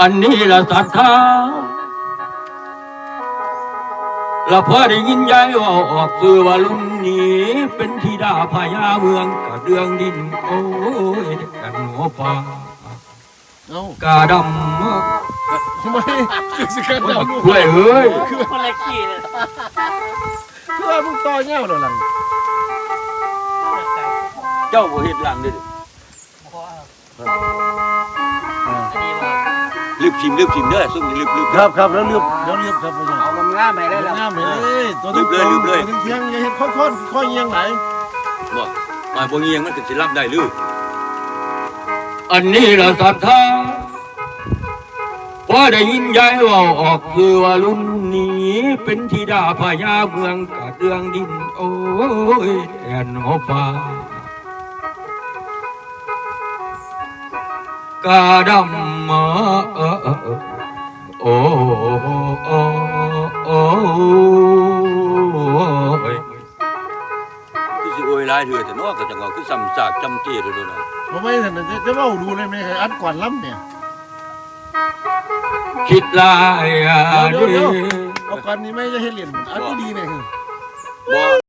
ອັນນີ້ລະສັດທາ ລະພໍໄດ້ຍິນຍາຍເວົ້າອອກຊື່ວ່າລຸນນີ້ ເປັນທິດາພະຍາເມືອງກະເດືອງດິນ ໂອ້ຍ ແດນຫົວຟ້າ ເອົ້າ ກາດຳ ໂອ້ຍ ຄືຊິກັນດຳ ໂອ້ຍ ເອີຍ ຄືຄົນລະຂີ້ເລີຍ ຄືວ່າມຶງຕໍ່ຍາວໂລດຫຼັງ ເຈົ້າບໍ່ເຮັດຫຼັງເດ້ ລຶບຖິ້ມ ລຶບຖິ້ມເດີ ຊຸມນີ້ລຶບໆ ຄັບ ຄັບ ແລ້ວລຶບ ແລ້ວລຶບ ຄັບ ເອົາງາມໆໃຫ້ເລີຍ ງາມໃຫ້ເລີຍ ເອີ ຕົວເທິງ ລຶບເລີຍ ລຶບເລີຍ ຕົວເທິງຄຽງ ຢ່າເຮັດຄ່ອນໆ ຄ່ອຍງຽງຫຼາຍ ບໍ່ ມັນບໍ່ງຽງ ມັນກໍຊິລຳໄດ້ເລີຍ ອັນນີ້ລະສັດທາ ພໍໄດ້ຍິນຍາຍເວົ້າອອກຊື່ວ່າລຸນນີ້ ເປັນທິດາພະຍາເມືອງກະເດືອງດິນ ໂອ້ຍ ແດນຫົວຟ້າ ກາດຳ ເອີ ໂອ້ ໂອ້ຍ ຄືຊິໂອຍຫຼາຍເທື່ອແທ້ເນາະ ກະຈັ່ງວ່າຄືຊ້ຳຊາກຈຳເຈແທ້ເນາະ ບໍ່ແມ່ນຊັ້ນນະ ຈະ ຈະເວົ້າດູໄດ້ແມ່ ອັດກ່ອນລຳແມ່ ຄິດຫຼາຍ ດຽວ ດຽວ ດຽວ ເອົາກ່ອນນີ້ແມ່ ຢ່າເຮັດຫຼິ້ນ ອັດດີໆແມ່ ບໍ່